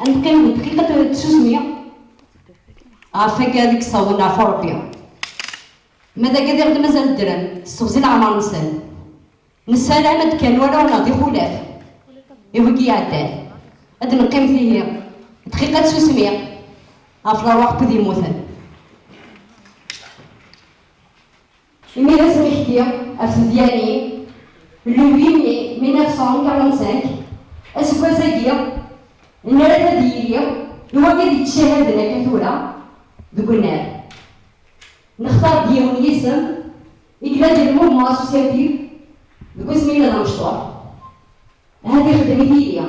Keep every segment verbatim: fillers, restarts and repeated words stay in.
Ad neqqim d dqiqa n tsusmi ɣef wagi ad k-ssawḍen ɣef Ṛebbi. Ma d akka diɣ d mazal ddren, sseɣzi leɛmer-nsen. Nessaram ad d-kkan warraw-nneɣ d ixulaf i wigi iɛeddan. Ad d-neqqim tihi, dqiqa n tsusmi ɣef lerwaḥ n wid yemmuten. Imi d asmekti ɣef tedyanin, le huit mai mille neuf cent quarante-cinq, aseggas-agi, nerra-t ad yili i wagi d-yettcahaden akka tura deg unnar. Nextar-d yiwen yisem i yella di le mouvement associatif deg wasmi yella d amecṭuḥ. Ahat ixdem i tili,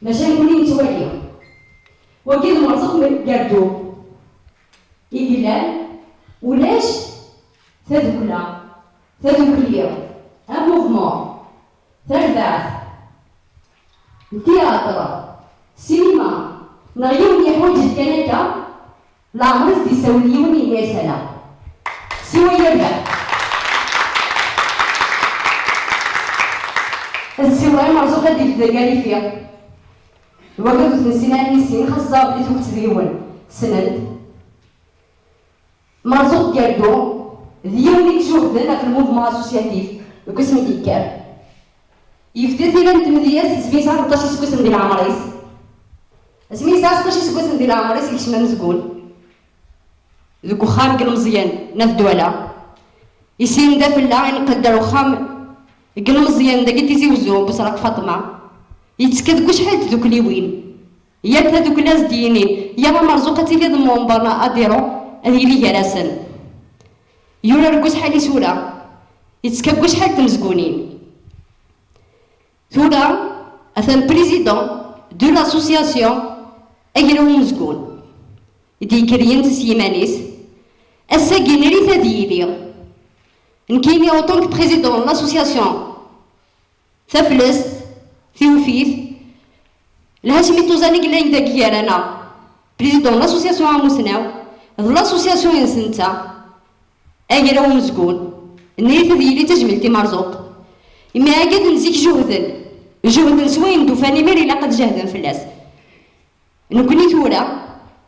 maca nekkni nettwali. Wagi d Merẓuq Gerdu i yellan, ulac tadukla, tadukli, un mouvement, tarbaɛt n tiyatṛ, sinima, neɣ yiwen yeḥwaǧ-d kan akka, leɛmer i s-d-isawel yiwen yenna-yas ala. Siwa yerbeḥ. Ad ssiwleɣ i Merẓuq ad d-yebder gar ifi. Wagi ur ten-nessin ara, nessin xas ẓer belli tuget deg-wen ssnen-t. Merẓuq Gerdu d yiwen i ijuhden ɣef le mouvement associatif deg wasmi d-yekker. Yebda tira n tmedyazt asmi yesɛa tleṭṭac iseggasen di leɛmer-is. Asmi yesɛa seṭṭac iseggasen di leɛmer-is, yekcem amezgun deg uxxam n yilmeẓyen n At Dwala. Isin d afella, ineqqel-d ar uxxam n yilmeẓyen dagi Tizi Wezzu, Busraq Faṭma. Yettekka deg wacḥal n tdukliwin. Yal tadukli ad s-d-yini, ya a Merẓuq ad tiliḍ member n Adiro, ad yili gar-asen. Yurar deg wacḥal isura, yettekka deg wacḥal n tmezgunin. Tura, atan président de l'association Agraw Umezgun, i d-yekreyyen s yiman-is. Ass-agi, nri-t ad yili. Nekkini, en tant que président de l'association Taflest, Tiwfit, Lhacmi Tuẓan i yellan dagi gar-aneɣ, président de l'association Amusnaw, d l'association-ines netta, Agraw Umezgun, nri-t ad yili d tajmilt i Merẓuq. Imi agad n zik juhden, juhden s wayen d-ufan, imir ilaq ad jahden fell-as. Nekkni tura,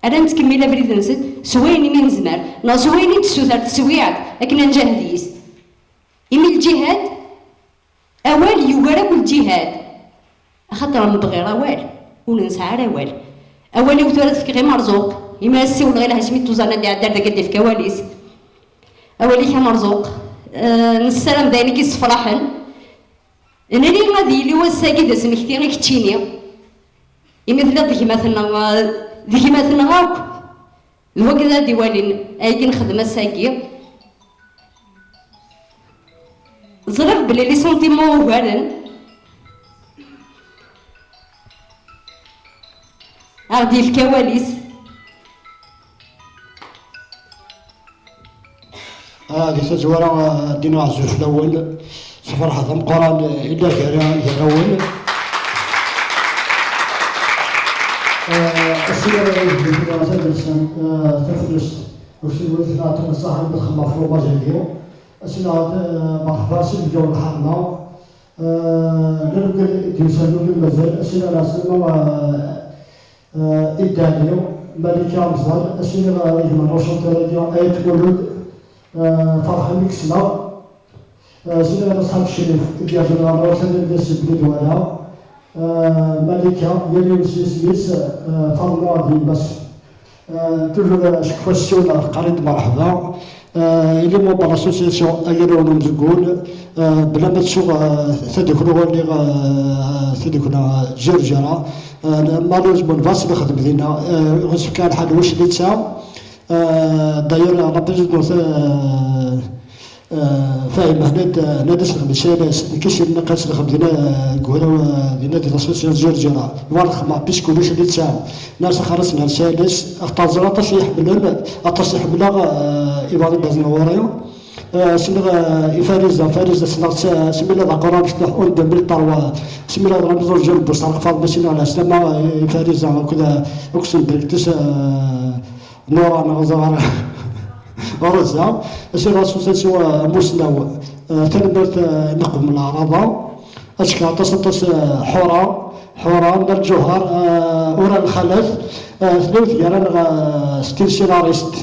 ara nettkemmil abrid-nsen s wayen imi nezmer, neɣ s wayen i d-tessuter teswiɛt akken ad njahed yis. Imi lǧihad, awal yugar akk lǧihad. Axaṭer am bɣiɣ awal, ur nesɛi ara awal. Awal-iw tura ad fkeɣ i Merẓuq, imi ara ssiwleɣ i Lhacmi Tuẓan ad iɛeddi ar dagi ad d-ifk awal-is. Awal-ik a Merẓuq, eh, nessaram d ayen i k-yessefraḥen. Nri ad yili wass-agi d asmekti i keččini, imi telliḍ d gma-tneɣ, d gma-tneɣ akk. D wagi ad d-iwalin ayagi nexdem ass-agi. Ẓriɣ belli les sentiments ugaren, a ɣ-d-yefk awal-is. Ah, di tazwara, ah, ddin aɛzul fell-awen, s lferḥ d ameqqran, eh, i la gar-, gar-awen. Eh, ass-a ara yebdun tura tadelsant, eh, taflest, usiwel tnaɛtem ṣaḥa n txemma fromage-agi. Ass-a, eh, merḥba s lǧaw lḥerma. Eh, d amkan i d-yusan ur mazal, ass-a ara s-, eh, Eh, i Dali, Malika Amẓal, asmi i d-, i d-, i d-, i d-, Ayt Mulud, eh, Ferḥan i yesla, eh, Sidi Ɛli Ṣḥab Crif, i d-yerzen ɣer ɣur-s, ad d-yas belli d wala, eh, Malika, yal yiwen s yisem-is, eh, Faḍma d yemma-s. Eh, toujours, eh, chaque fois ssiwleɣ, teqqar-d merḥba. Eh, ili membre l'association Agraw n Umezgun, eh, bla ma ttuɣ, eh, tadukla ur lliɣ, eh, tadukla Ǧerǧera. Eh, malheureusement, bas nexdem dinna, eh, ɣas fkan lḥal wac litta. Eh, d'ailleurs, la présidente, eh, eh, Fahim Hnad, eh, nadi s lxemsa, nekk s yenna qas lxem dinna, eh, deg wara, eh, dinna di l'association Ǧerǧera. War lxema, puisque ulac litta. Ners axaras, ners alas, axaṭer ẓriɣ aṭas i iḥemmlen, aṭas i ḥemmleɣ, eh, iḍarren n Bazen Ɣuri. Eh, ssneɣ, eh, i Fariza, Fariza ssneɣ-tt, eh, asmi la d-aqquran mecṭuḥ, en deux mille trois, asmi la d-ɣran ẓur jur n Buṣarq Faḍma, ssneɣ la slama, eh, i Fariza, akked, eh, akked sen-, directrice, eh, Nora, neɣ ẓer, Rosa, asmi la association, eh, Amusnaw, eh, tanemmirt, eh, neqbel leɛraḍa, acku aṭas, aṭas, eh, Ḥura, Ḥura, Nna Lǧuher, eh, Ur nxalaf, eh, tella tgara-nneɣ, eh, s tin scénariste.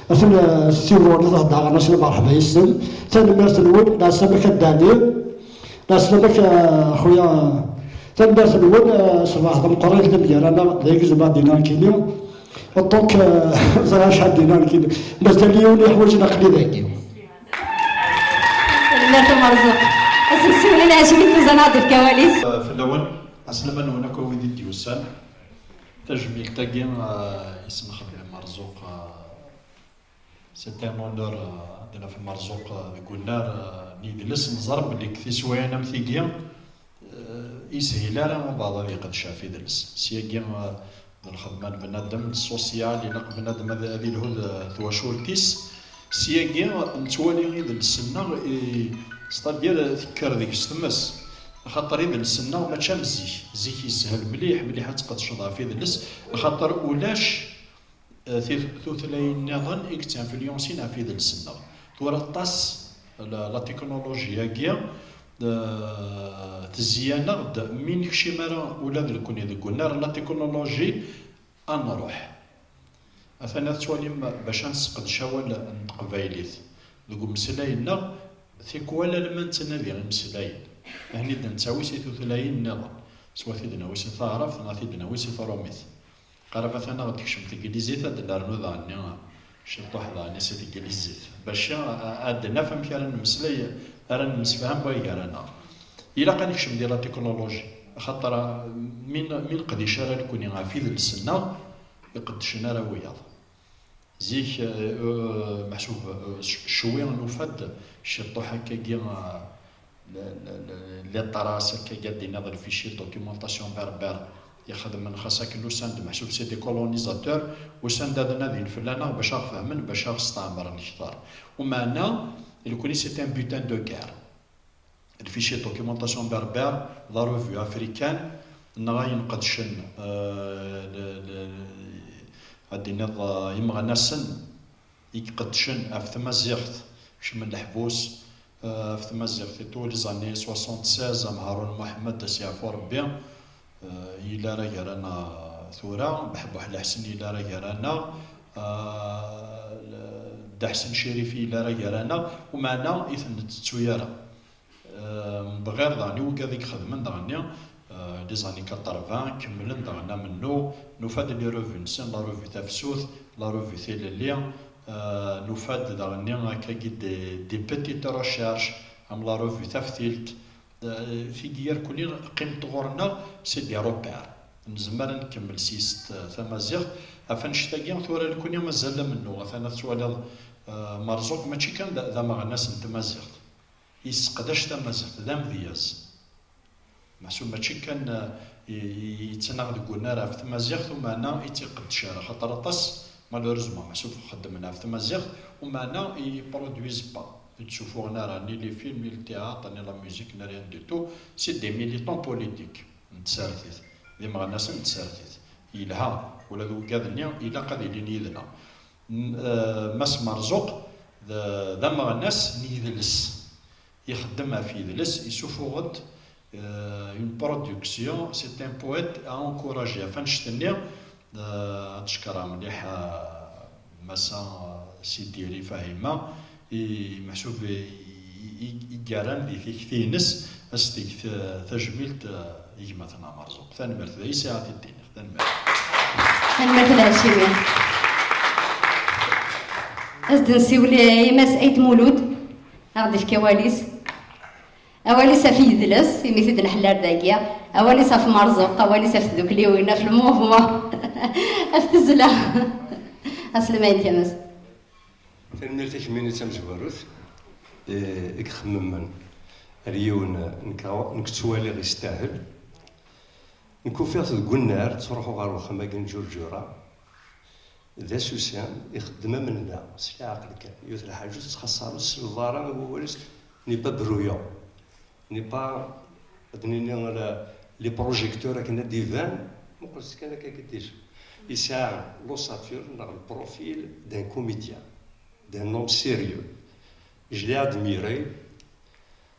Atan, eh, s tiwroni, ad heddreɣ, ad as-nini merḥba yes-sen. Tanemmirt-nwen, lɛeslama-k a Dani. Lɛeslama-k, eh, a xuya. Tanemmirt-nwen, eh, s lmeɛda meqqren i tellam gar-aneɣ, d agzem ad d-iniɣ nekkini. Donc, eh, ẓriɣ acḥal d-iniɣ nekkini. Mazal yiwen yeḥwaǧen aql-i dagi. Tanemmirt a Merzuq. Ass n ssiwel i lɛecrin tuzan ad d-ifk awal-is. Fell-awen, ɛeslama-nwen akk a wid i d-yusan. Tajmilt-agi, eh, i s-nxeddem Merzuq, eh, c'est un honneur, eh, ad naf Merzuq, eh, deg unnar, eh, n yidles. Neẓra belli deg tiswayin am tigi, eh, yeshil ara umbeɛd ad yeqdec ɣef yidles. Syagi, eh, d lxedma n bnadem, d social, ilaq bnadem ad, ad ilhu d twacult-is. Syagi nettwali idles-nneɣ, i, c'est-à-dire tekker deg-s tmes. Axaṭer idles-nneɣ mačči am zik. Zik yeshel mliḥ, mliḥ ad tqedceḍ ɣef idles, axaṭer ulac, eh, ti-, tutlayin nniḍen i yettinflyunsin ɣef idles-nneɣ. Tura aṭas la, la technologie-agi, eh, tezzi-aneɣ-d, mi nekcim ara ula d nekkni deg unnar n la technologie, ad nruḥ. Atan ad tettwalim bac ad nesseqdec awal n teqbaylit deg umeslay-nneɣ, tikwal alma nettnadi imeslayen, ahni d-nettawi si tutlayin nniḍen, swa tid nawi si taɛrabt neɣ tid nawi si trumit. Qrib atan ad ɣ-d-tekcem teglizit, ad d-nernu daɣenni ciṭuḥ daɣenni si teglizit, bac a, a, ad d-naf amek ara nemmeslay, ara nemsefham way gar-aneɣ. Ilaq ad nekcem di la technologie, axaṭer, a, mi n-, mi neqdic ara nekkni ɣef idles-nneɣ, iqeddcen ara wiyaḍ. Zik, eh, eh, meḥsub, eh, c-, cwi nufa-d ciṭuḥ akkagi, eh, le, le, le, les traces akkagi, ad d-iniḍ le fichier de documentation berbère, ixedmen xas akken usan-d, meḥsub c'est des colonisateurs, usan-d ad nadin fell-aneɣ bac aɣ-fehmen, bac aɣ-steɛmren kter. Umeɛna, nekkni c'est un butin de guerre. Le fichier de documentation berbère, la revue africaine, neɣ ayen qedcen, euh, le, le, ad d-tiniḍ, euh, imeɣnasen i iqeddcen ɣef tmaziɣt, kecmen leḥbus, euh, ɣef tmaziɣt, i tous les années soixante-seize, am Haroun Mohamed, ad s-yeɛfu Rebbi, euh, yella ara gar-aneɣ tura, Beḥbuḥ Leḥsen yella ara gar-aneɣ, euh, Dda Ḥsen Cirifi yella ara gar-aneɣ, umeɛna i ten-nettettu ara. Euh, mebɣir daɣen i wigad i ixedmen daɣenni, euh, les années quatre-vingts, kemmlen daɣen amennuɣ, nufa-d les revues-nsen, la revue Tafsut, la revue Tilelli, euh, nufa-d daɣenni akkagi des, des petites recherches, am la revue Taftilt, euh, tigi irkuli qqiment ɣur-neɣ, c'est des repères. Nezmer ad nkemmel s yis t-, tamaziɣt, ɣef annect-agi tura nekkni mazal amennuɣ, atan ad twaliḍ, euh, Merzuq mačči kan d, d ameɣnas n tmaziɣt. Yesseqdac tamaziɣt d amedyaz. Meḥsub mačči kan, eh, i, i, yettnaɣ deg unnar ɣef tmaziɣt, umeɛna i tt-iqeddec ara, xaṭer aṭas, malheureusement, meḥsub xeddmen ɣef tmaziɣt, umeɛna i produisent pas, ur d-ssufuɣen ara ni les films, ni le théâtre, ni la musique, ni rien du tout. C'est des militants politiques n tsertit, d imeɣnasen n tsertit. Yelha, ula d wigad-nni ilaq ad ilin yid-neɣ. M-, eh, Mass Merzuq d, d ameɣnas n yidles. Ixeddem ɣef yidles, isufuɣ-d, eh, une production, c'est un poète à encourager. Ɣef annect-nni, eh, ad tcekkreɣ mliḥ, eh, Massa Sidiri Fahima, i meḥsub i, i, i, i yerran di tikti-ines, ad s-teg t-, tajmilt, eh, i gma-tneɣ Merzuq. Tanemmirt, d ayen sɛiɣ ad t-id-iniɣ. Tanemmirt. Tanemmirt a Lɛacimi. Ad s-d-nsiwel i Mass Ayt Mulud, ad aɣ-d-ifk awal-is. Awal-is ɣef yidles, imi t-id-neḥla ar dagi. Awal-is ɣef Merzuq, awal-is ɣef tdukliwin, ɣef le mouvement, ɣef tezla. Aslem-inek a Mass. Tanemmirt i kemmini d tamezwarut, eh, i ixemmemen ar yiwen, eh, nekk, nekk ttwaliɣ yestahel. Nekk ufiɣ-t deg unnar, ttruḥuɣ ɣer wexxam-agi n Ǧurǧura. D asusam, ixeddem am nda, s leɛqel kan. Yiwet lḥaǧa ur tettxaṣṣareḍ s lbara, wawal-is n'est pas brouillon, n'est pas, ad nini, la, les projecteurs akken ad d-iban, muqel-tt kan akka, akka déjà. Yesɛa l'ossature neɣ le profil d'un comédien, d'un homme sérieux. Je l'ai admiré,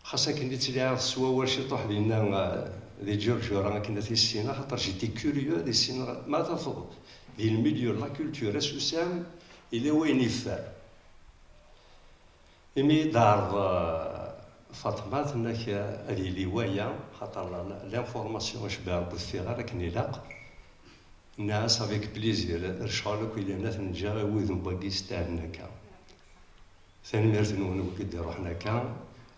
xas akken i ttliɛiɣ s wawal ciṭuḥ dinna, eh, Di ǧurǧura akken ad t-issineɣ, xaṭer j'étais curieux ad issineɣ ma tafeḍ di le milieu de la culture asusam, yella wayen yeffer. Imi d-teɛreḍ, eh, Faṭma, tenna-k, eh, ad yili waya, xaṭer la, la, l'information ur cebbaɣ ur teffiɣ ara akken ilaq. Nniɣ-as avec plaisir, lecɣal akk yellan ad t-neǧǧeɣ i wudem wagi s ttɛen akka. Tanemmirt-nwen wigi d-iruḥen akka.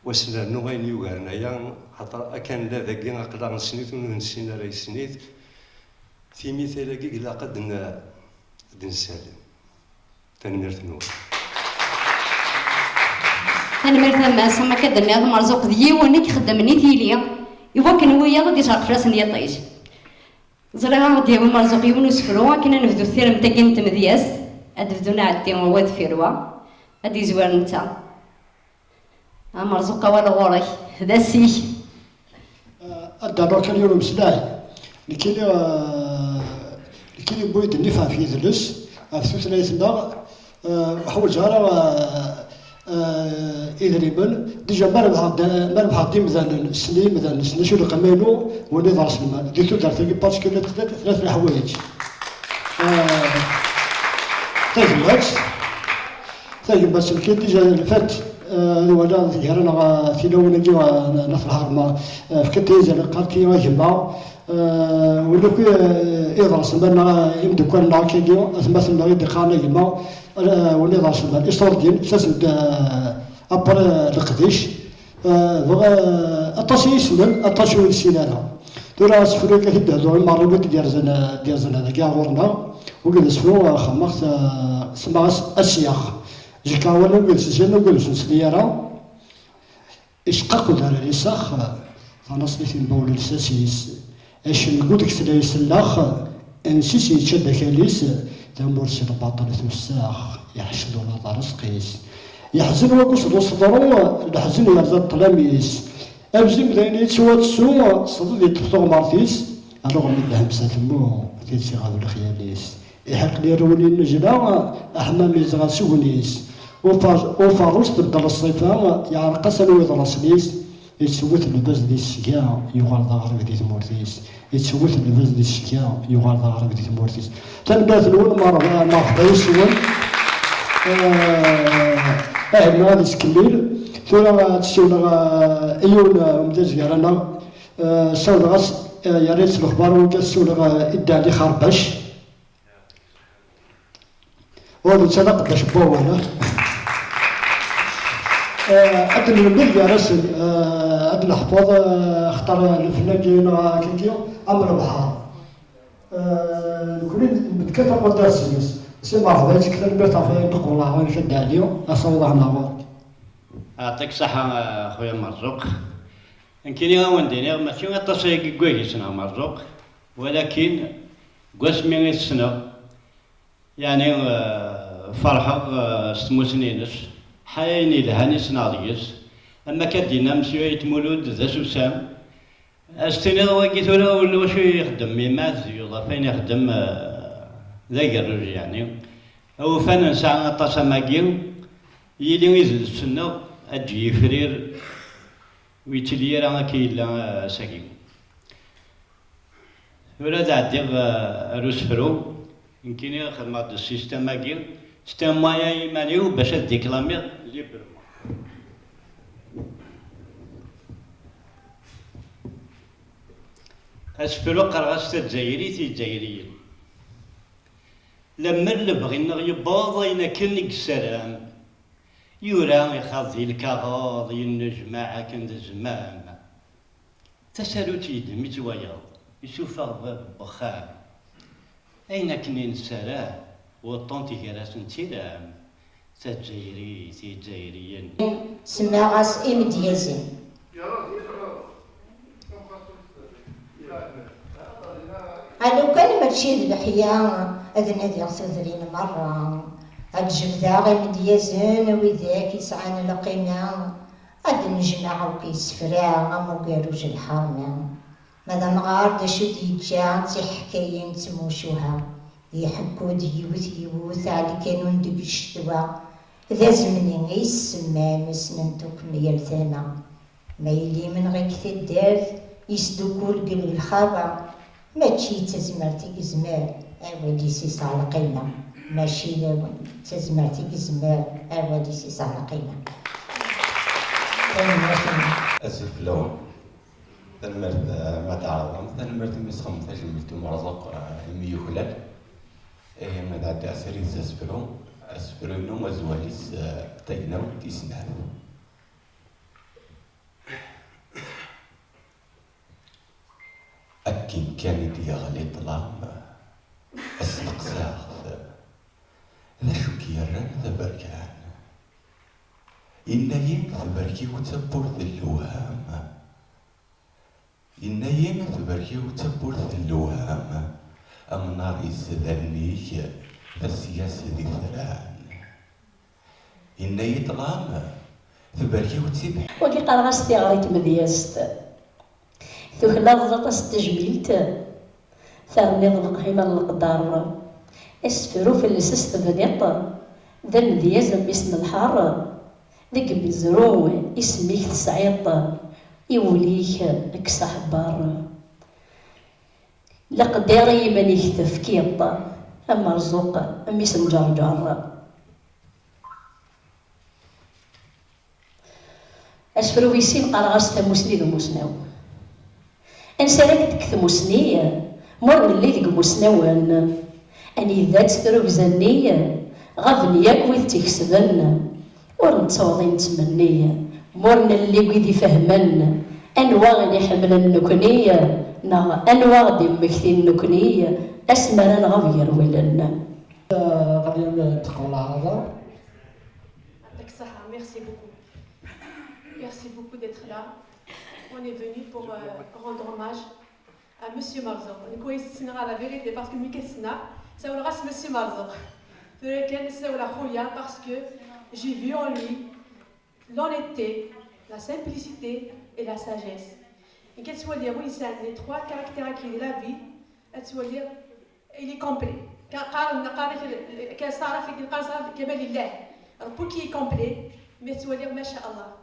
Wa s nernu ayen yugaren aya, xaṭer akken nella dagi aql-aɣ nessen-it, ur nessin ara yessen-it. Timital-agi ilaq ad n-, ad d-nessalen. Tanemmirt-nwen. Tanemmirt a Mass, am akka d-tenniḍ, Merzuq d yiwen i ixeddmen i tili, iwakken wiyaḍ ad d-icerq fell-asen yiṭij. Ẓriɣ ad ɣ-d-yawi Merzuq yiwen usefru akken ad nebdu tiremt-agi n tmedyazt, ad d-bdun ɛeddi wa deffir wa, ad d-yezwir netta. A Merzuq, awal ɣur-k, d asik. Ad d-rnuɣ kan yiwen umeslay. Nekkini, eh, nekkini wwi-d nnif ɣef yidles, ɣef tutlayt-nneɣ, eh, ur ḥwaǧeɣ ara, eh, eh, idrimen. Déjà, ma rebḥeɣ-d, ma rebḥeɣ-d imdanen, ssnen imdanen, ssnen acu n lqima-inu, win iḍersen ma di tudert-agi particulier, tella tella leḥwayeǧ. Eh, tagmat, tagmat, nekkini déjà le fait, eh, ad waliɣ gar-aneɣ, eh, tilawin-agi, eh, n At Lḥerma, eh, fkant-iyi-d, qqarent-iyi a gma, eh, win akk, eh, iḍersen ma neɣ imdukal-nneɣ akkagi, atmaten-nneɣ i d-iqqaren a gma, eh, win iḍersen ma iṣurdiyen, ttasen-d, eh, après leqdic, eh, bɣa, eh, aṭas i yessnen, aṭas ur yessin ara. Tura asefru akka i d-hduɣ i merra wid d-yerzan, eh, d-yerzan dagi ɣur-neɣ, wagi d asefru, eh, xemmeɣ, eh, semmaɣ-as Asyax. Jekka awal ugad s jan ugad s nesli ara. Icqaq udarar isax, tanaṣlit imbawl lsas-is. Acengu deg tla isellax, ansi-s yečča-d akal-is, tamurt si lbaṭel tussax, iḥced ulaḍ areẓq-is. Yeḥzen wagus d useḍru, leḥzen yerza ṭṭlam-is. Abzim d ayen yettwattu, ṣṣdid yeṭṭef tuɣmert-is, aluɣ mi d lhemsa temmu, tidet iɣab lexyal-is. Iḥeqq lirwel innejla, aḥemmam yezɣa s ugnis. Ufer-, uferrus tbeddel ṣṣifa, yeɛreq-as anwa iḍrasen-is. Yettewwet lbaz di tesga, yuɣal d aɣrib di tmurt-is. Yettewwet lbaz di tesga, yuɣal d aɣrib di tmurt-is. Tanemmirt-nwen, merḥ-, merḥba yes-wen. Eh, ahil-nneɣ ad yettkemmil. Tura ad ssiwleɣ, eh, i yiwen, eh, umeddazu gar-aneɣ. Eh, ssawleɣ-as, eh, yerra-tt lexbar wagi, ad ssiwleɣ, eh, i Dda Ɛli Xerbac. Ur netta d aqeddac n wawal, ah. Eh, ad nlemmed gar-asen, eh, ad neḥfeḍ, eh, axaṭer lefnagi neɣ akkagi am lebḥer. Eh, nekni nekkat aquddas-nnes. Si merḥba, yettek tanemmirt ɣef wayen teqbel aɣanek a Dda Ɛli, asawaḍ-a-nneɣ ɣur-k. Yeɛṭik ṣṣeḥḥa, a xuya Merzuq. Nekkini ad wen-d-iniɣ, mačči aṭas ayagi n wagis neɣ Merzuq, walakin deg wasmi i t-ssneɣ, yeɛni, eh, ferḥeɣ, eh, s tmusni-ines, ḥala ayen yelhan i ssneɣ deg-s. Am akka d-yenna Mesyu Ayt Mulud, d asusam. As-tiniḍ wagi tura ulac wacu ixeddem, yemma ad yuḍ ɣef wayen ixeddem, eh, d agerruj, yeɛni. Awufan nesɛa aṭas am wagi, yili idles-nneɣ ad d-yifrir, ur yettili ara akka yella, eh, ass-agi. Tura ad ɛeddiɣ, eh, ar usefru. Nekkini xedmeɣ-d ssistem-agi, ssistem-aya i yiman-iw bac ad diklamiɣ librement. Asefru qqareɣ-as Tazzayrit i Yizzayriyen. Lemmer lebɣi-nneɣ yewweḍ ayen akken i yessaram, yura ixaḍ di lkaɣeḍ, yennejmaɛ akken d zzmam. Tasarut yeddem-itt wayeḍ, isuffeɣ bab n wexxam. Ayen akken i nessaram, weṭṭunt gar-asen d tiram. Tazzayrit, Izzayriyen. Semmaɣ-as imedyazen. A lukan mačči d leḥya, ad nadiɣ tudrin merra, ad jebdeɣ imedyazen, widak yesɛan lqima, ad nejmeɛ akk isefra am ugerruj lḥerma. Ma d amɣar d acu d-yeǧǧa d tiḥkayin d tmucuha, iḥekku-d yiwet yiwet ɛli kanun deg ccetwa, d azemni i yessemman ssnent akk myal tama. Ma yella imenɣi deg taddart, Yesdukul deg lxawa, mačči d tazmert i yezmer, awal-is yesɛa lqima. Mačči d awal, d tazmert i yezmer, awal-is yesɛa lqima. Tanemmirt-nwen. Azul fell-awen. Tanemmirt, eh, ma d-tɛerḍem. Tanemmirt imi tesxedmem tajmilt i Umerẓuq, eh, imi yuklal. Ihi, ad ɛeddiɣ srid s asefru. Asefru-inu, azwel-is, eh, Tagnawt tis snat. Akken kan i d-yeɣli ṭṭlam, sneqsaɣ-t: "D acu i k-yerran d aberkan?" Yenna-yi: "Tberkiwt d tawwurt n lewham." Yenna-yi: "Tberkiwt d tawwurt n lewham, amnar-is d allen-ik, tasya-s d itran." Yenna-yi ṭṭlam: "Tberkiwt d tibḥirt." Wagi qqareɣ-as tiɣri n tmedyazt. Tuklaleḍ aṭas n tejmilt, terniḍ leqhima n leqder. Asefru fell-as s tebniṭ, d amedyaz a mmi-s n lḥar. Deg umezruy, isem-ik tesɛiḍ, i wul-ik kkes aḥebber. Leqder i yiman-ik tefkiḍ, a Merzuq, a mmi-s n Ǧerǧer. Asefru wis sin qqareɣ-as tamusni d umusnaw. Ansi ara k-tekk tmusni, ma ur nelli deg umusnawen? Anida-tt trugza-nni, ɣaben yakk wid tt-ikesben. Ur nettaweḍ i nettmenni, ma ur nelli wid ifehmen. Anwa i ɣ-iḥemmlen nekni, neɣ anwa ɣ-d-immektin nekni, asmi ara nɣab gar wallen? Ɣer yam teqqel leɛraḍa. Merci beaucoup. Merci beaucoup d'être là. On est venu pour, euh, rendre hommage à Monsieur Marzouk. Nekk ur yessneɣ la vérité parce que mi k-ssneɣ, ssawleɣ-as Monsieur Marzouk. Tura kan ssawleɣ Khouya parce que j'ai vu en lui l'honnêteté, la simplicité et la sagesse. Nekk ad twaliɣ win yesɛan les trois caractères-agi di la vie, ad twaliɣ il est complet. Ka-, qqaren, qqaren-ak l-, l-, ka ṣaraf, qqaren ṣaraf Kamal Lillah. Rebbi qui est complet, mais ad twaliɣ, ma sha Allah.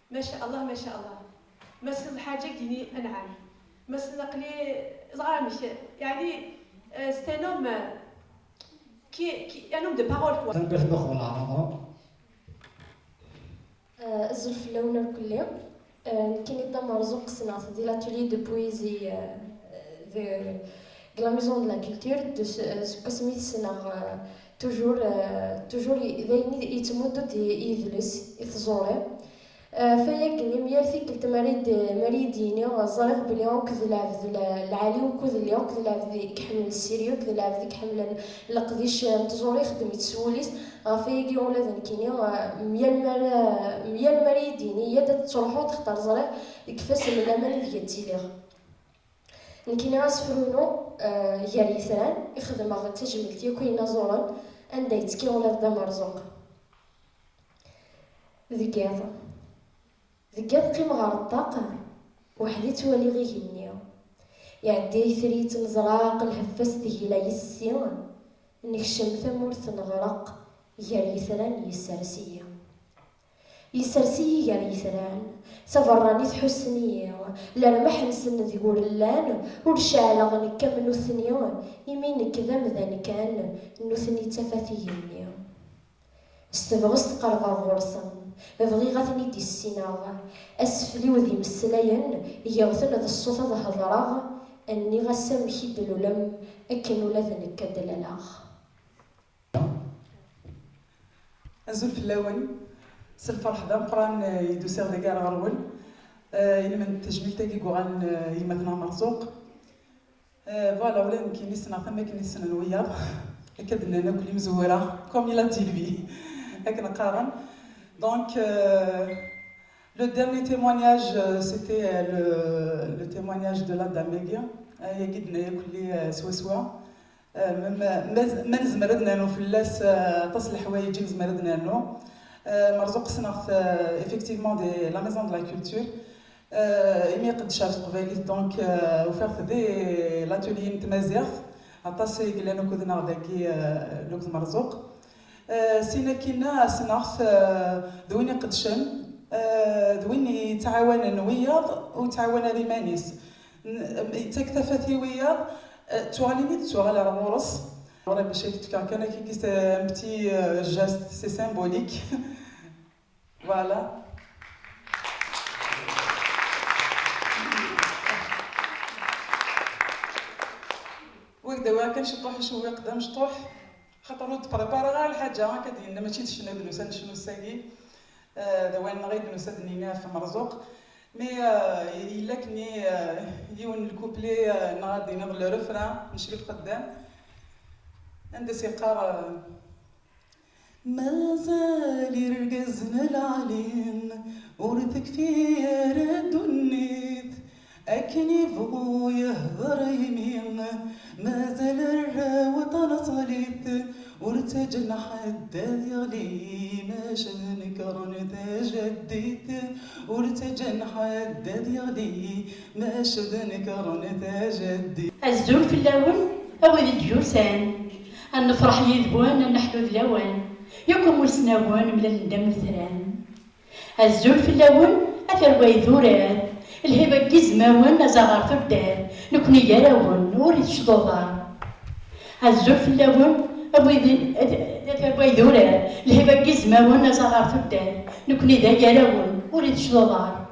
Ma sha Allah, ma sha Allah. Ma s lḥaǧa dini anɛam. Ma s laqli ẓɣar amek. Yani, euh, c'est un homme, euh, qui, qui, un homme de parole, quoi. Tanemmirt-nneɣ ɣer leɛraḍa. Euh, azul fell-awen irkelli. Euh, nekkini d Dda Merzuq, ssneɣ-t di l'atelier de poésie, euh, de, de la Maison de la Culture, de ce, euh, seg wasmi i t-ssneɣ, euh, toujours, euh, toujours i, d ayen i, yettmuddu-d i, i yidles, i tẓuri. Euh, ɣef wayagi-nni, myal tikkelt mi ara yi-d-, mi ara yi-d-yini, euh, ẓriɣ belli akked lɛebd la-, lɛali ukud lliɣ, akked lɛebd i iḥemmlen ssiri, akked lɛebd i iḥemmlen leqdic, euh, n tẓuri, ixeddem-it s wul-is. Ɣef wayagi ula d nekkini, eh, myal mi ara, myal mi ara yi-d-yini, "Yya-d ad tettruḥuḍ, xaṭer ẓriɣ deg ifassen n laman ideg ad ttiliɣ." Nekkini asefru-inu, eh, gar yitran, i xedmeɣ d tajmilt yakk i yinaẓuren, anda yettekki ula d Dda Merzuq. Deg yiḍ. Deg yiḍ qqimeɣ ɣer ṭṭaq, weḥd-i ttwaliɣ igenni. Iɛedda yitri yettneẓraq, lheffa-s tgila yes-i. Nekcem tamurt neɣreq, gar yitran yessers-iyi. Yessers-iyi gar yitran, taberranit ḥussen-iyi, lermaḥ-nsen deg ur llan, ur ceɛleɣ nekk am nutni, imi nekk d amdan kan, nutni d tafat igenni. S tebɣest qerbeɣ ɣur-sen, bɣiɣ ad ten-id-issineɣ. Asfel-iw d imeslayen, giɣ-ten d ṣṣut ad hedṛeɣ, nniɣ-as amek i d-lulem, akken ula d nekk ad d-laleɣ. Azul fell-awen, s lferḥ d ameqqran, eh, i d-usiɣ dagi ar ɣer-wen. Eh, ilmend n tejmilt-agi i yuɣalen, eh, i yemma-tneɣ Merzuq. Euh, voilà, ula d nekkini ssneɣ-t am wakken i t-ssnen wiyaḍ, akka d-nnan akk imezwura, comme il a dit lui, akken qqaren. Donc, euh, le dernier témoignage, euh, c'était, euh, le, le témoignage de la dame-agi, euh, ayagi d-tenna akk-, euh, swaswa. Euh, ma, ma, ma, ma nezmer ad nernu fell-as, euh, aṭas n leḥwayeǧ i nezmer ad nernu. Euh, Merzuq ssneɣ-t, euh, effectivement, de la Maison de la Culture. Euh, imi qeddceɣ s teqbaylit, donc, euh, ufiɣ-t di l'atelier n tmaziɣt. Aṭas i yellan ukud-nneɣ dagi, euh, akked Merzuq. Euh, sin akkin-a ssneɣ-t, euh, d win iqeddcen, euh, d win yettɛawanen wiyaḍ, ur yettɛawan ara iman-is. N- yettak tafat i wiyaḍ, eh, tuɣalin i d-tuɣal ar ɣur-s. Ɣur-i bac ad k-d-fkeɣ kan akka, c'est un petit, euh, geste, c'est symbolique. Voilà. Wid d-awiɣ kan ciṭuḥ, icewwiq d amecṭuḥ, xaṭer ur d-preparaɣ ara lḥaǧa, akka d-yenna, mačči d ccna i d-nusa necnu ass-agi. Eh, d awal-nneɣ i d-nusa ad d-nini ɣef Merzuq. Mais, eh, yella akken i, eh, yiwen n lkupli, eh, neɣ ad d-iniḍ le refrain n Crif Xeddam, anda s-yeqqar, eh, mazal irgazen lɛalin ur tekfi ara ddunit. Akken ibɣu yehder yimi, mazal arraw ṭalaṣlit, ur ttaǧǧan ḥedd ad yeɣli, maca d nekren tajaddit, ur ttaǧǧan ḥedd ad yeɣli, maca d nekren tajaddit. Azul fell-awen, a wid i d-yusan, ad nefreḥ yid-wen, ad neḥlu d lawan, yakk amusnawen mlalen-d am letran. Azul fell-awen, a tarwa idurar, lhiba n yizmawen azaɣar tuddar, nekni gar-awen ur itecḍuḍ ara. Azul fell-awen, a wid i, a, a tarwa idurar, lhiba n yizmawen azaɣar tuddar, nekni da gar-awen ur itecḍuḍ ara.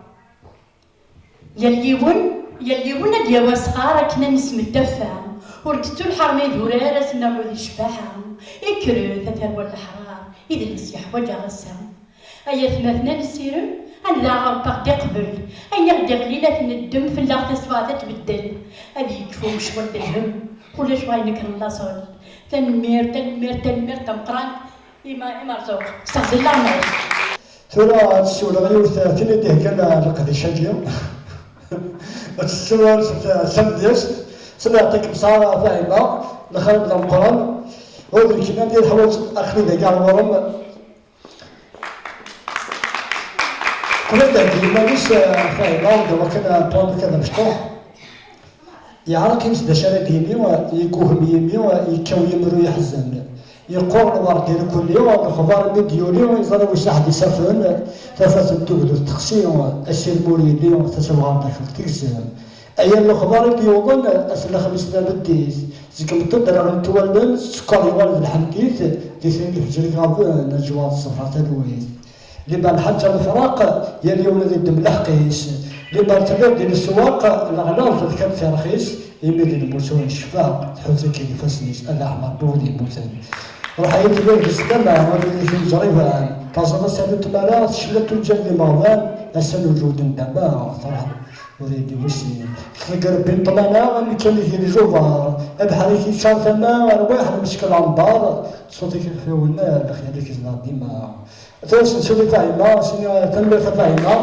Yal yiwen, yal yiwen ad d-yawi asɣar akken ad nesmettafa, ur tettu lḥerma idurar ass-nneɣ di ccbaḥa. Ikkret a tarwa n leḥrar, idles yeḥwaǧ aɣessa. Ay atmaten ad nessirem, ad ndeɛ Ṛebbi ad ɣ-d-iqbel. Ayen i ɣ-d-iɣlin ad t-neddem, fell-aɣ taswiɛt ad tbeddel. Ad yekfu ccɣel d lhemm, ulac wayen nekren laṣel. Tanemmirt, tanemmirt, tanemmirt tameqqrant i Ma-, i Merzuq. Sseɣzel leɛmer. Tura ad ssiwleɣ yiwet tin i d-iheggan leqdic-agi. Ad tettwal s tamedyazt, s leɛṭi-kem sɛa Fahima, lxir d ameqqran. Ur d nekk kan i teḥwaǧ, aql-i dagi ar ɣur-m. Qbel d-theggi iman-is, eh, Fahima, d wakken, eh, plan-ik ad mecṭuḥ. Yeɛreq-itt d acu ara d-yini, yeggugem yimi, yekkaw yimru yeḥzen. Yeqqur lwerdi irkelli, lexbar mi d-yuli, yeẓra wis aḥed isafen, tafat n tugdut texsi, asirem ur yelli, tasebɣart d acu tegzem. Aya n lexbar i d-yewwḍen ass n lexmis tameddit, seg imeṭṭi d-rɣent wallen, sskeṛ yuɣal d lḥendit, di tin i teǧǧa iɣaben, aǧewɛa tṣebḥa talwit. Limer lḥaǧa lefraq, yal yiwen ad iddem lḥeqq-is. Limer telliḍ di leswaq, leɣlaḍ d kan tirxis, imi di lmus ur necfaq, tḥuza-k-id ifassen-is, ala ḥmer n wid yemmuten. Ruḥ ay telliḍ di sdama, wid i t-yeǧriban, taẓeḍ ass-a n tmara, tecla tuǧǧal d imeɣban, ass-a n uǧud n dama, terḥem. Ur yelli wis-sin. Tḍegger rebbi n ṭṭmana, amek kan i d-yelli Ǧubar. Abeḥri-k yeččar tama, rrwaḥ lmesk lambar. Ṣṣut-ik ixef iwenna, lexyal-ik izdeɣ dima. Tura sensu di Fahima, sini tanemmirt a Fahima.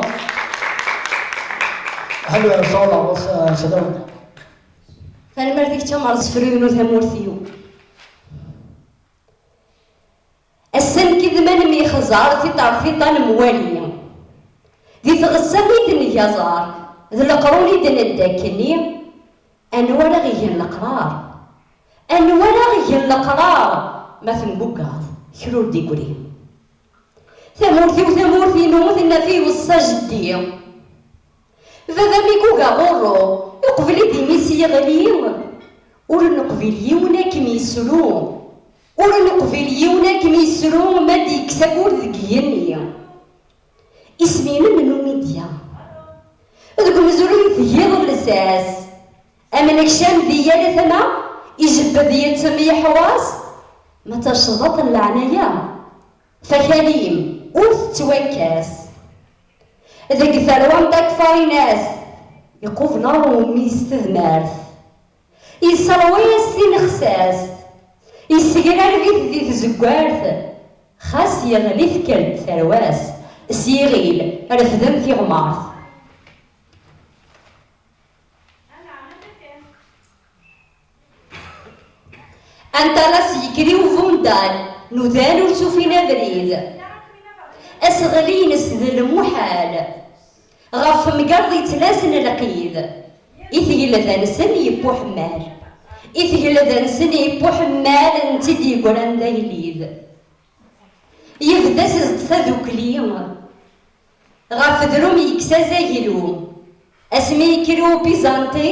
Ḥellu ar ṣawla, ɣas, ah, slam. Tanemmirt i kečč a Merzefruyen u tamurt-iw. Ass-a nekk d ma nemyexẓar, tiṭ ɣer tiṭ ad nemwali. Di tɣessa i d-neg aẓar, d leqrun i d-nedda akkenni. Anwa ara ɣ-igen leqrar? Anwa ara ɣ-igen leqrar? Ma tenguggaḍ, kra ur d-iggri. Tamurt-iw, tamurt-inu, tenna-t iweṣṣa jeddi. Baba mi guga ɣurru, iqbel-id imi-s yeɣli, ur neqbil yiwen ad kem-yesru. Ur neqbil yiwen ad kem-yesru ma d-yekkes aggur deg yigenni. Isem-inem Numidya. Deg umezruy tgiḍ lsas. Am nekcam di yal tama, ijebbed yettem yeḥwas. Ma d tacḍaṭ n leɛnaya, f akal-im ur tettwakkas. Deg tarwa n takfarinas, iqubel aṛumi s tedmart. Yesserwa-yas tinexsast, yessegrareb-it di tzeggart, xas yeɣli tekker-d tarwa-s, s yiɣil refden tiɣmert. Anṭalas yekker i ubundal, nudan ur ttufin abrid. Aseɣli-ines d lmuḥal. Ɣef temgerḍ yettlasen lqid, i tgelda-nsen yewwi uḥemmal. I tgelda-nsen yewwi uḥemmal, netta i d-yeggran d agellid. Yebda s ẓeṭ tadukli, ɣef drum yekkes azaglu. Asmi yekker ubizanti,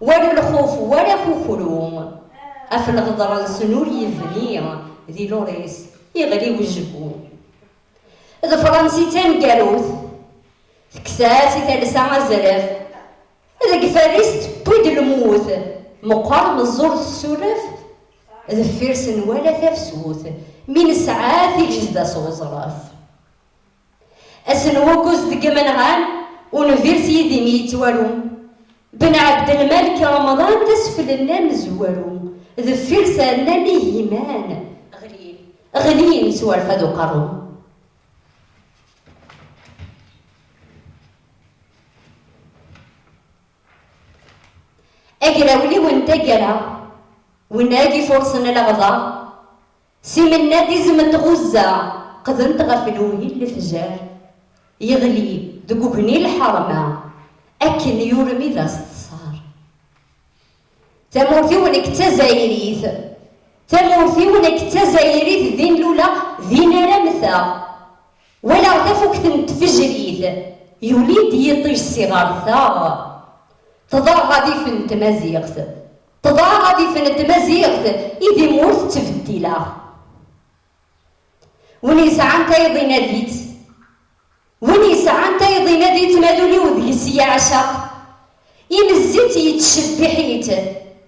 wala lxuf wala akukru, ɣef lɣeḍra-nsen ur yebni, di Lorris iɣli wejbu. D Fransi d taneggarut, tekkes-as i talsa azref, deg Faris tewwi-d lmut, meqqer meẓẓur tessuref, deffir-sen wala tafsut, mi nesɛa tigejda s uẓref. Ass n wukuz deg imenɣan, unbir s yidim yettwaru. Ben Ɛebdelmalek Remḍan d asfel-nni amezwaru, deffir-s rnan igiman, ɣlin, ɣlin s warfad uqerru. Agrawliw n taggara, winna i ifurṣen leɣder, s imennad izem n tɣuzza, qdent ɣef lewhi n lefjer, yeɣli deg ugni lḥerma, akken yurmi d as-teṣṣar. Tamurt-iw nekk d tazzayrit, tamurt-iw nekk d tazzayrit, din luleɣ, din ara mmteɣ. Walaɣ tafukt n tfejrit, yuli-d yiṭij s iɣerteɣ. Tḍaɣ adif n tmaziɣt, tḍaɣ adif n tmaziɣt, i d imur tettbeddileɣ. Win yesɛan tayeḍ inadi-tt, win yesɛan tayeḍ inadi-tt, ma d ul-iw deg-s yeɛceq. Imezzi-tt yettcebbiḥ-itt,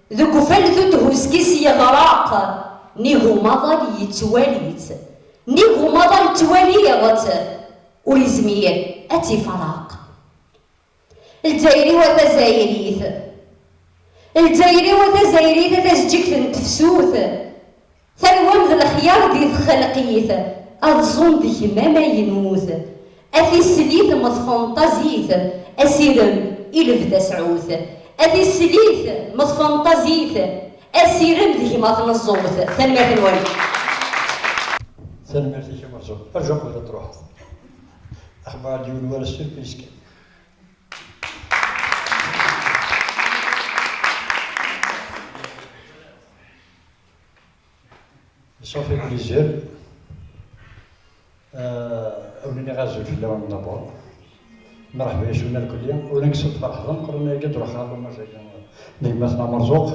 deg ufaltu thuski-s yeɣraq, nnig umaḍal yettwali-tt, nnig umaḍal ttwaliɣ-tt, ur izmir ad tt-ifraq. Lezzayer-iw a tazzayrit, Lezzayer-iw a tazzayrit, a tazeǧǧigt n tefsut, tarwa-m d lexyar di txelqit, ad ẓun deg-m amaynut, a tislit m tfenṭazit, asirem i lebda sɛut, a tislit m tfenṭazit, asirem d gma tneẓẓut. Tanemmirt-nwen. Tanemmirt-ik a Merzuq. Rǧu qbel ad truḥeḍ. Axbaṛ d yiwen wara surprise kan. Ça fait plaisir. Euh, awen-iniɣ azul fell-awen d'abord. Merḥba yes-wen lkulli. Ula nekk s lferḥ d ameqqran ayagi ad ruḥeɣ ɣer l'hommage-agi n gma-tneɣ Merzuq.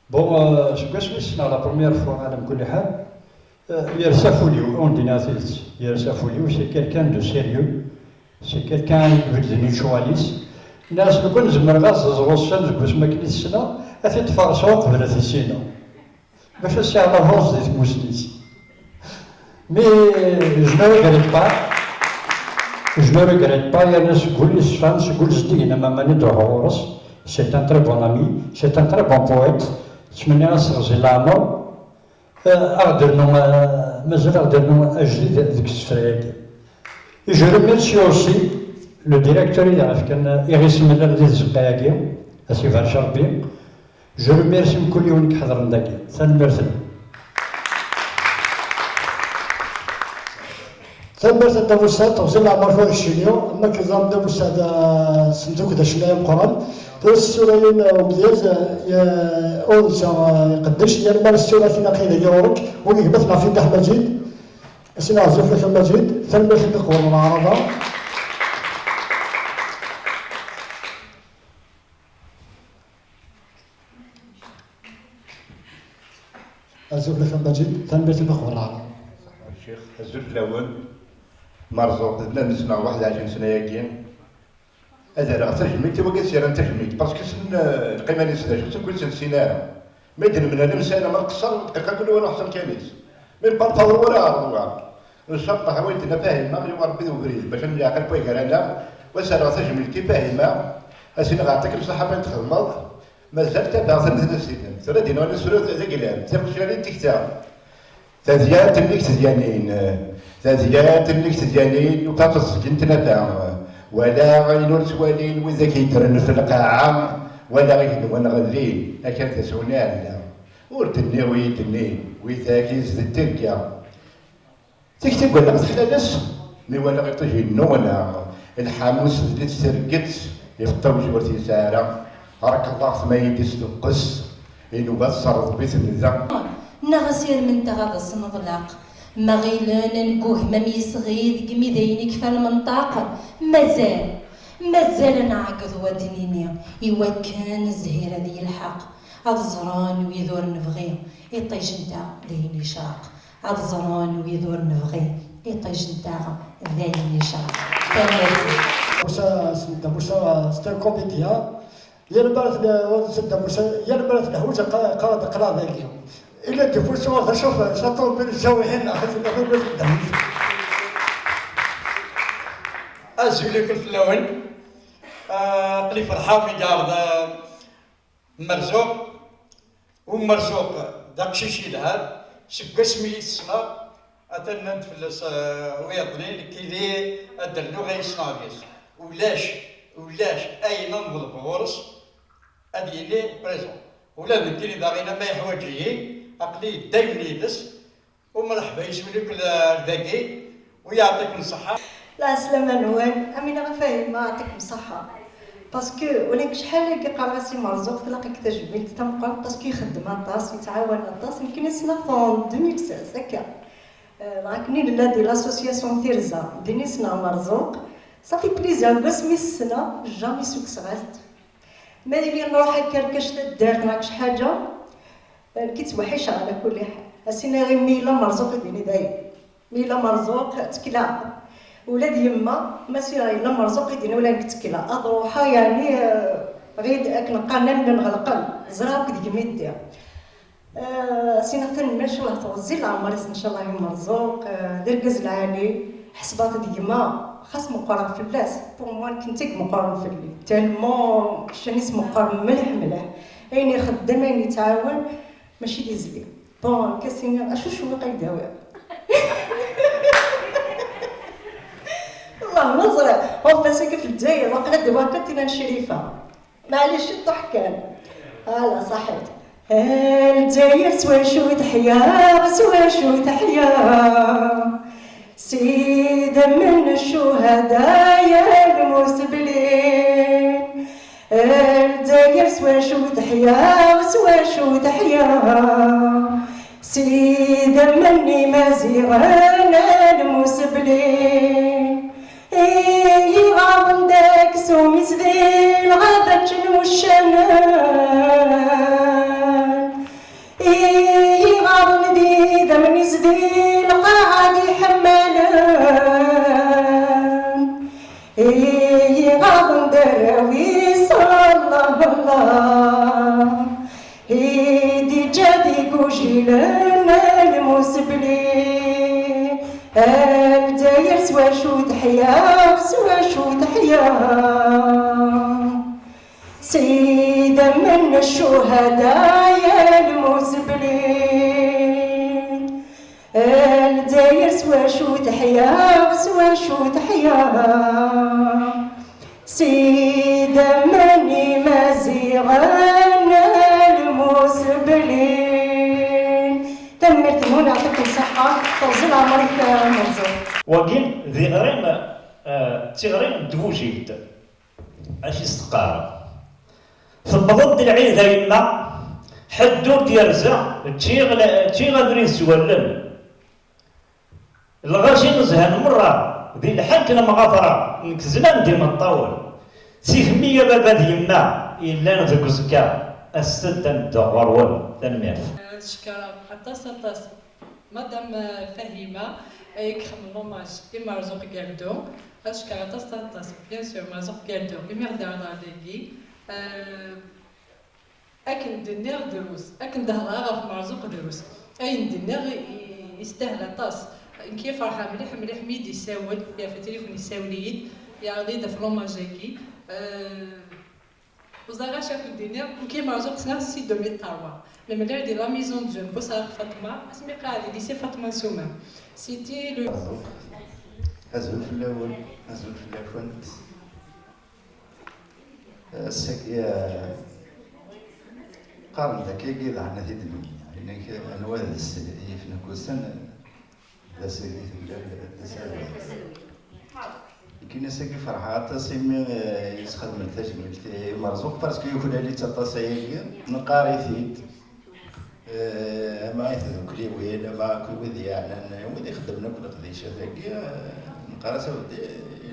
Bon, euh, seg wasmi ssneɣ la première fois ala mkul ḥal, euh, yersa f wul-iw, ad wen-d-iniɣ tidet, yersa f wul-iw, c'est quelqu'un de sérieux, c'est quelqu'un i ibedden i ccɣel-is. Nniɣ-as lukan zemreɣ ad ẓẓeɣ ussan deg wasmi akken i t-ssneɣ, ad t-id-farṣeɣ uqbel ad t-issineɣ. Bac ad sɛiɣ l'avance di tmusni-s. Mais je ne regrette pas. Je ne regrette pas, yerna seg wul yeṣfan, seg wul zeddigen am aman i d-ruḥeɣ ɣur-s. C'est un très bon ami, c'est un très bon poète. Ttmenniɣ-as teɣzi n leɛmer. Euh, ad aɣ-d-ternu, euh, mazal ad aɣ-d-ternu ajdid deg isefra-agi. Et je remercie aussi le directeur i d-aɣ-ifkan iɣisem llan di tzeqqa-agi, ad t-ibarek Rebbi. Je remercie mkul yiwen i iḥedṛen dagi. Tanemmirt-nwen. Tanemmirt a Dda Bussaɛd, teɣzi n leɛmer tura keččini, am akken teẓram Dda Bussaɛd, ah, send akk d acennay ameqqran. Tura s tsura-in, ah, umedyaz, ah, ya-, ur netta, ah, iqeddec, yal ma nessura tin aqil dagi ɣur-k, win gma-tneɣ Fidda Ḥmajid, ad s-iniɣ azul fell-ak a Majid, tanemmirt imi qeblen leɛraḍa. Azul fell-ak a Majid, tanemmirt imi qeblen leɛraḍa. Ccix, azul fell-awen. Merzuq, d nnan-nsen ɣer waḥed ɛecrin sna-agi. Ad rreɣ tajmilt i wagi s-yerran tajmilt, parce que ssnen, eh, lqima-nnes d acu, seg ur tt-nessin ara. Mi d-nemlal nsana ma nqeṣṣer, dqiqa kan wala ḥṣan kan-is. Mi nperṭaḍ wala ɛerḍ wa. Ncalleh, a wen-d-tenna Fahima, yuɣ Rebbi d ubrid, bac ad nleɛqel waygar-aneɣ, wa s-rreɣ tajmilt i Fahima, ad s-iniɣ ɛṭik lṣaḥa ma txedmeḍ, mazal tabaɣt am tnasitin. Tura d-iniɣ nesru d aglam, tiqecrin tikta. Tadyant-nni deg tedyanin, tadyant-nni deg tedyanin, ufiɣ teẓẓeg n tnafa, walaɣ ayen ur ttwalin widak yeddren f lqaɛa, walaɣ igenwan ɣellin, akal d aswen iɛella. Ur d-nniɣ wi yi-d-nnin, widak yezd tirga. Tikti n wallaɣ teḥla-as, mi walaɣ iṭij yennuɣna, lḥamu sedlet terget, ibeṭṭa wejwert yesɛa ara, barek Allah ma yi-d-isteqqes, inuba tserḍ-it-nda. Neɣ asirem-nteɣ ad as-neḍleq, ma ɣilen ngugem am yisɣi deg imidayen ikfa lmenṭaq, mazal, Mazal ad nɛeggeḍ wa d-nini, iwakken zzhir ad yelḥeq. Ad ẓren wid ur nebɣi, iṭij-nteɣ d ayen yecreq. Ad ẓren wid ur nebɣi, iṭij-nteɣ d ayen yecreq. Tanemmirt. Musa, Senda Musa, c'est un comédien. Yal mi ara tne-, Senda Musa, yal mi ara tneḥwiǧ, qa-, qa-, aql-aɣ dagi. Il est de Poussoir, d acu, ça tombe bien, jawihin, Senda Musa. Azul akk fell-awen. Ah, aql-i ferḥeɣ mi d-ɛerḍ, ah, Merzuq. Umerzuq d aqcic yelhan. Seg wasmi i t-ssneɣ, atan nnan-d fell-as, ah, wiyaḍ-nni, nekkini ad d-rnuɣ ayen ssneɣ deg-s. Ulac, ulac ayen ad neḍleb ɣur-s, ad yini présent. Ula d nekkini daɣen, ama yeḥwaǧ-iyi, aql-i daymen yid-s. Umreḥba yes-wen akk ar dagi, u yeɛṭiken ṣṣeḥḥa. Lɛeslama-nwen, Amina ɣef Fahima, yeɛṭikem ṣṣeḥḥa. Parce que ula deg cḥal agi qqareɣ-as i Merzuq, tlaq-ik tajmilt tameqqrant, parce que ixeddem aṭas, yettɛawan aṭas. Nekkini ssneɣ-t en deux mille seize, akka. Euh, dɣa akken i nella di l'association Tirza, din i ssneɣ Merzuq. Ça fait plaisir, deg wasmi i s-ssneɣ, jamais ssukkseɣ-as-d. Ma yili nruḥ akka rkac taddart neɣ kečč ḥaǧa, nekk i ttweḥḥiceɣ ɛla kulli ḥal. As-iniɣ i mmi yella Merzuq i d-ini dayen. Mi yella Merzuq, ttekleɣ. Ula d yemma, ma s-iniɣ yella Merzuq i d-ini ula nekk ttekleɣ. Ad ruḥeɣ, yeɛni, eh, ɣid akken qqaren allen ɣelqen. Ẓriɣ akk deg-m i ddiɣ. Eh, as-iniɣ tanemmirt, ncallah teɣzi leɛmer-is, ncallah i Merzuq, eh, d argaz lɛali, ḥesbeɣ-t d gma, xas meqqreɣ fell-as, pour moi, nekkenti i imeqqren fell-i. Tellement ccan-is meqqer mliḥ, mliḥ. Ayen ixeddem, ayen yettɛawan, mačči d izli. Bon, akka s-iniɣ, acu cwiq ay d-awiɣ? Wallah, ma ẓriɣ. Ɣef ass-agi f Lezzayer, waqila d wakka tina n Crifa. Maɛlic, ciṭuḥ kan. Ala, ṣaḥit. Lezzayer s wacu teḥya, s wacu teḥya. S idammen n ccuhada ya lmusblin. Lezzayer s wacu teḥya, s wacu teḥya. S idammen n Imaziɣen a lmusblin. Iɣaḍen d aksum-is di lɣaba ččen wuccanen. Iɣaḍen d idammen-is di lqaɛa d iḥemmalen. Iɣaḍen d arraw-is, Allah, Allah. I d-iǧǧa d igujilen a lmusbli. A Lezzayer s wacu teḥya, s wacu teḥya. S idammen n ccuhada ya lmusbli. A Lezzayer s wacu teḥya, s wacu teḥya. S idammen imaziɣen a lmusbli. Tanemmirt-nwen, yeɛṭikum ṣṣeḥḥa, teɣzi leɛmer-ik a Merzuq. Wagi d iɣri, eh, d tiɣri n tgujilt. Acu i s-teqqar? Tewweḍ-d lɛid a yemma, ḥedd ur d-yerza, ččiɣ la-, ččiɣ abrid s wallen. Lɣaci zhan merra, di lḥal n lemɣatra, nekk zlan-d imeṭṭawen. Seg kemmi a baba d yemma yellan deg uẓekka, aset-d ad neddeɣ ɣur-wen. Tanemmirt. Ad cekkreɣ aṭas, aṭas Madame, euh, Fahima, ay ixedmen l'hommage i Merzuq Galdo. Ad cekkreɣ aṭas, aṭas, bien sûr, Merzuq Galdo, imi ɣ-d-iɛreḍ ɣer dagi. Euh, akken d-nniɣ drus, akken d-hedreɣ ɣef Merzuq drus. Ayen d-nniɣ i-, i-, yestahel aṭas. Nekk ferḥeɣ mliḥ, mliḥ mi d-isawel, yerfa tilifun, isawel-iyi-d, yeɛreḍ-iyi-d ɣef l'hommage-agi. Euh, Ur ẓriɣ acu ad k-d-iniɣ, nekk i Merzuq ssneɣ-t si deux mille trois. Nemlal di la maison de jeunes Buṣaɣ Fatma, asmi qqareɣ di lycée Fatma Nsuma. C'était le... Azul fell-awen, azul fell-akent. Ass-agi, eh, qqaren-d akka-agi, daɣen ad t-id-nini. Inek, anwa d s-, yifen deg ussan, d ass-agi tella d ass-agi. Nekkini ass-agi ferḥeɣ aṭas imi, eh, i s-xedmen tajmilt i Merzuq, parce que yuklal-itt aṭas ayagi, neqqar-it-id. Eh, ama i tdukliwin, ama akk wid yeɛnan, wid ixeddmen akk leqdicat-agi, eh, neqqar-as a weddi,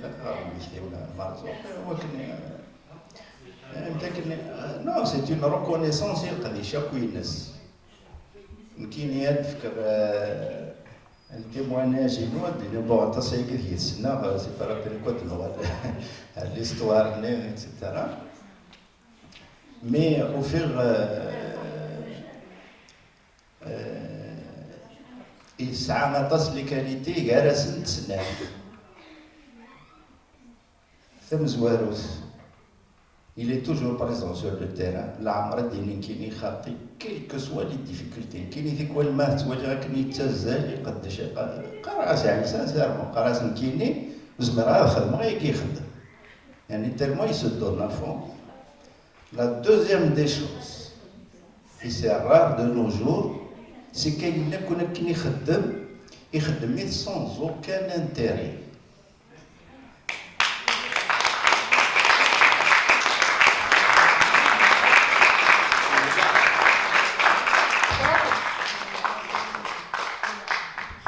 Ɣer lmektab n Marzuq, wakken, eh, am takken, eh, non, c'est une reconnaissance i leqdic akk-ines. Nekkini ad d-fkeɣ, eh, le témoignage-inu, ad d-iniɣ, bon, aṭas ayagi deg-i tessneɣ, eh, c'est pas la peine quoi de nuɣal ar l'histoire-nni, et cetera. Mais ufiɣ, eh, eh, yesɛa aṭas n les qualités gar-asent snat. Tamezwarut, il est toujours présent sur le terrain. Leɛmer ad d-yini nekkini xaṭi, quelles que soient les difficultés. Nekkini tikwal ma ttwaliɣ akken yettazzal, iqeddec, iqa-, qqareɣ-as, yeɛni sincèrement, qqareɣ-as nekkini ur zmireɣ ad xedmeɣ ayagi ixeddem. Yeɛni tellement il se donne à fond. La deuxième des choses, et c'est rare de nos jours, c'est qu'ayen akk akken ixeddem, ixeddem-it sans aucun intérêt.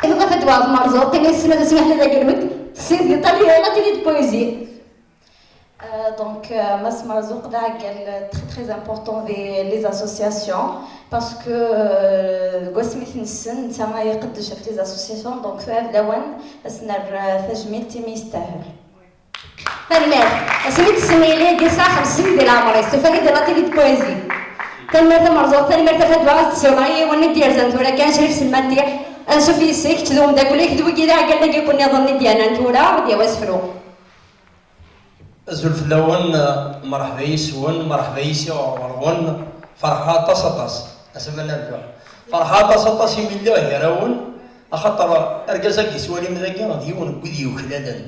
Ibuqa Fadwa Ɣef Merẓuq, tin yessnen ad asmi ḥna d agerwet, c'est des talents, atelier de poésie. Euh, donc, euh, Mass Marzouk d aɛeggal très très important des les associations parce que euh, deg wasmi t-nessen netta ay iqeddec ɣef les associations, donc tura d lawan ad s-nerr euh, tajmilt imi yestahel. Tanemmirt. Asmi d-tessen yili yesɛa xemsin di leɛmer-is, tufa-t-id di l'atelier de poésie. Tanemmirt a Merzuq, tanemmirt a Fadwa, ad tessiwḍeḍ i yiwen i d-yerzan tura kan, Crif Selmati. Ansuf yes-k, kečč d umeddakel-ik, d wigi d iɛeggalen-agi akk nniḍen i d-yernan tura, ad d-yawi asefru. Azul fell-awen, mreḥba yes-wen, mreḥba yes-i ɣer ɣur-wen. Ferḥeɣ aṭas, aṭas. Asma nerbeḥ. Ferḥeɣ aṭas, aṭas imi lliɣ gar-awen, axaṭer argaz-agi tettwalim dagi d yiwen n wid yuklalen.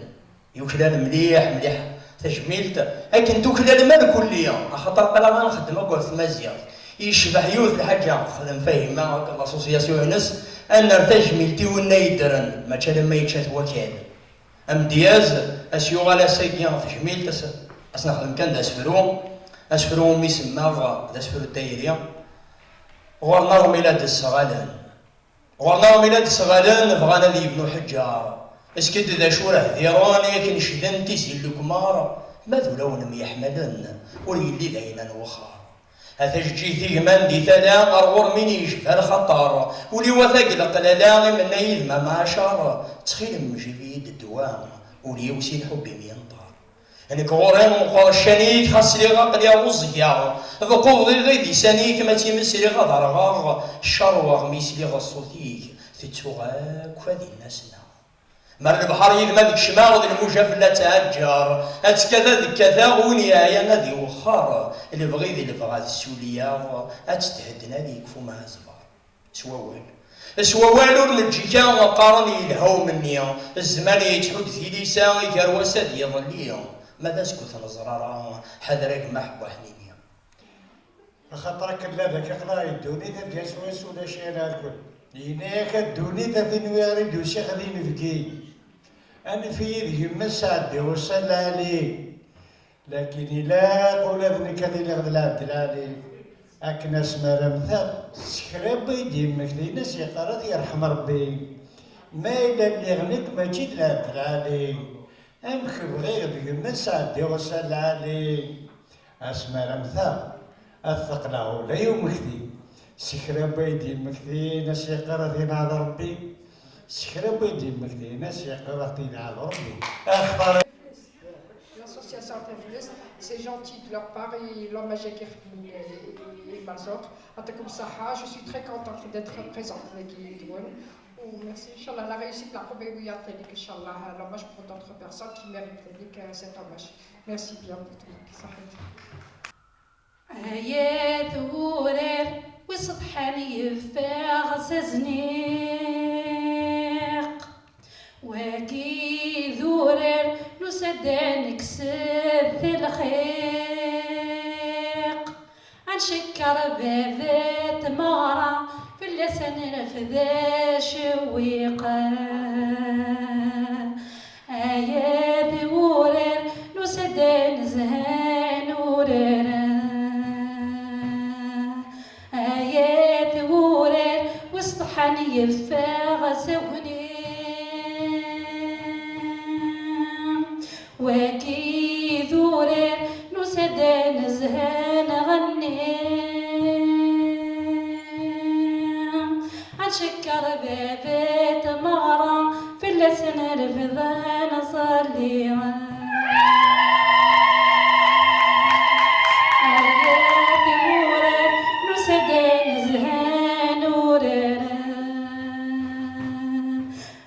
Yuklal mliḥ, mliḥ tajmilt, akken tuklalem irkelli, axaṭer aql-aɣ ad nxeddem akk ɣef tmaziɣt. Yecbeḥ yiwet lḥaǧa texdem Fahima akked l'association-ines, ad nerr tajmilt i winna yeddren, mačči alamma yečča-t wakal. Amedyaz, a s-yuɣal ass-agi tajmilt, a s-, a s-nexdem kan d asefru, asefru umi semmaɣ d asefru n tayri. Ɣur-neɣ mi la d-sseɣalen. Ɣur-neɣ mi la d-sɣalen, bɣan ad yebnu ḥeǧǧar. Esked d acu ur hdiren, yak necden tizi n lekmar, ma d ulawen myeḥmalen, ur yelli d ayen n wexxar. A tajeǧǧigt igman di tala, ar ɣur-min yejba lxaṭer, ul-iw ata deg leqlala, imenna yid-m a mɛacar, ttxil-m jib-iyi-d ddwa, ul-iw si lḥubb-im yenṭer. Nekk ɣur-i meqqer ccan-ik, xas sliɣ aql-i ɛuẓgeɣ. Beqqubeḍ iɣid isan-ik, ma d times riɣ ad rɣeɣ. Ccerweɣ mi sliɣ ṣṣut-ik, tettuɣ akk ad inna sneɣ. Mer lebḥer yid-m ad kecmeɣ, d lmuja fell-a ttɛeǧǧer. Ad tekkat ad kkateɣ, win yeɛyan ad iwexxer. Lebɣi d lebɣa d ssuliyaɣ, ad tt-thedden ad yekfu mɛazber. S wawal. S wawal ur neǧǧi kan, qqaren yelha umenni. Zzman yettḥudd tilisa, iger wass ad yeḍli. Ma d azekka ur t-neẓra ara, ḥader a gma ḥebbu ḥnini. Axaṭer akken la d ak-aqlaɣ i ddunit, ad d-yas wass ulac ara akk. Yenna-yak a ddunit a tin wiɣer i d-usiɣ d inebgi. Anef-iyi d gma-s sɛeddiɣ ussan lɛali. Lakin ilaq ula d nekk ad iliɣ d lɛebd lɛali, akken asmi ara mmteɣ, s kra n wayen d-yemmektin, a s-yeqqar ad yerḥem Rebbi. Ma yella lliɣ nekk mačči d lɛebd lɛali, amek bɣiɣ deg-m ad sɛeddiɣ ussan lɛali? Asmi ara mmteɣ, ad t-qleɣ ula i umekti. S kra n wayen d-yemmektin, a s-yeqqar ad t-yenɛel Rebbi. S kra n wayen d-yemmektin, a s-yeqqar ad t-yenɛel Rebbi. Axaṭer L'association Taflest, c'est gentil de leur part et l'hommage à Kirkman et, et Mazor. En tant que Saha, je suis très contente d'être présente avec Edwin. Oh, merci, Inch'Allah, la réussite, la première, oui, Inch'Allah, l'hommage pour d'autres personnes qui méritent cet hommage. Merci bien pour tout. Saha. Ay at wurar wi ṣeḍḥan yeffeɣ s azniq. Wagi d urar nusa-d ad nekkes talxiq. Ad ncekkeṛ baba tmeɣra, fell-as ad nerfed acewwiq. Ay at wurar nusa-d ad nezhan urar. Ay at wurar wi ṣeḍḥan yeffeɣ s agni. Wagi d urar nusa-d ad nezhu nɣenni, ad ncekker baba d tameɣra, fell-as ad nerfed ad nṣalli. Ay at wurar nusa-d ad nezhu nurar.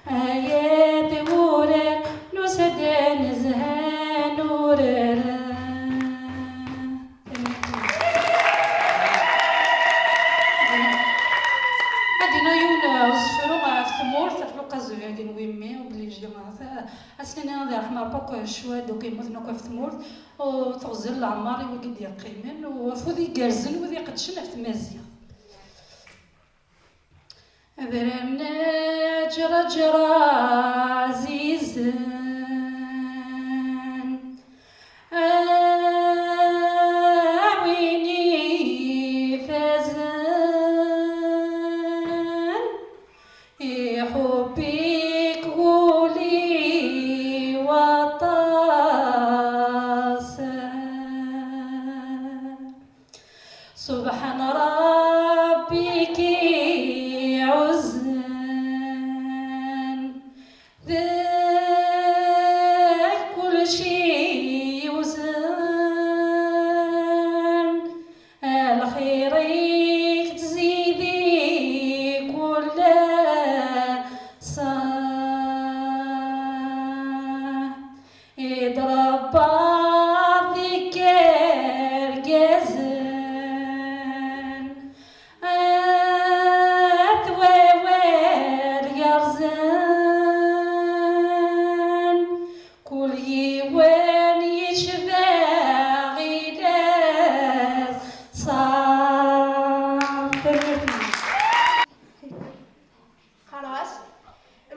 Ay at wurar nusa-d ad nezhu nurar. Ad d-iniɣ yiwen usefru ɣef tmurt, ɣef l'occasion-agi n wimi, obligé, ad s-nini ad yerḥem Ṛebbi akk ccwada akk yemmuten akk ɣef tmurt, u teɣzi n leɛmer i wigi d-yeqqimen, u afud igerrzen wid iqeddcen ɣef tmaziɣt. Adrar n Ǧerǧer ɛzizen, a win ifazen, iḥubb-ik wul-iw aṭas. Subḥan Ṛebbi-k iɛuzzen, deg kulci yewzen, a lxir-ik ttzid-ik kul ass. I d-rebbaḍ deg yergazen, at wawal yerzen, kul yiwen yecba ɣilas ṣar. Qqareɣ-as,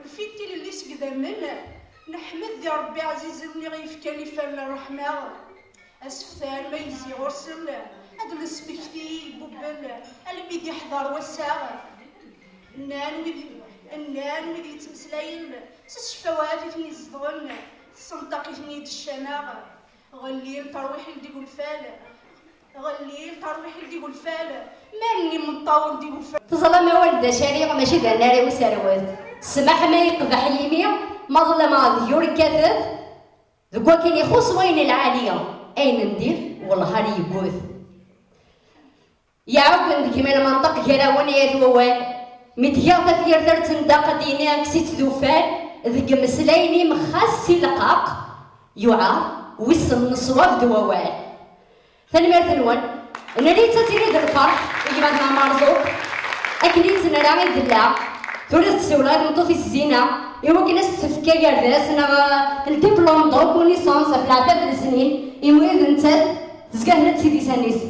lfit tilelli seg idammen, neḥmed di Ṛebbi ɛzizen i ɣ-yefkan ifer n ṛṛeḥma. Aseftar ma yezzi ɣur-sen, ad d-nesmekti i ibubben, almi d-iḥḍer wass-a. Nnan wid, nnan wid yettmeslayen, s ccfawat i ten-izedɣen, tessenṭaq-iten-id ccama. Ɣellint rwiḥ-iw deg ulfal, ɣellint rwiḥ-iw deg ulfal, ma n imeṭṭawen deg ufal. Teẓram awal d acu riɣ, mačči d annar i userwet. Ssmaḥ ma yeqbeḥ yimi, ma ḍelmeɣ deg-i ur kkatet. Deg wakken ixuṣ wayen lɛali, ayen n dif, wellah ar yeggut. Iɛuggen deg-m lmenṭeq gar-awen yat wawal. Mi d-giɣ tafyirt ar tendaq ad d-yini kkes-itt d ufal, deg imeslayen-im xas si lqaq, yuɛer, wissen n ṣṣwab d wawal. Tanemmirt-nwen. Nri-tt ad tili d lferḥ i gma-tneɣ Merẓuq, akken i tt-nra i d-tella. Tura ad tsiwel ɣer tmeṭṭut-is Zina, i wakken ad s-tefk agerdas neɣ, eh, ldiplum de reconnaissance ɣef leɛtab n snin, i wid nettat tezga tella d tidisan-is.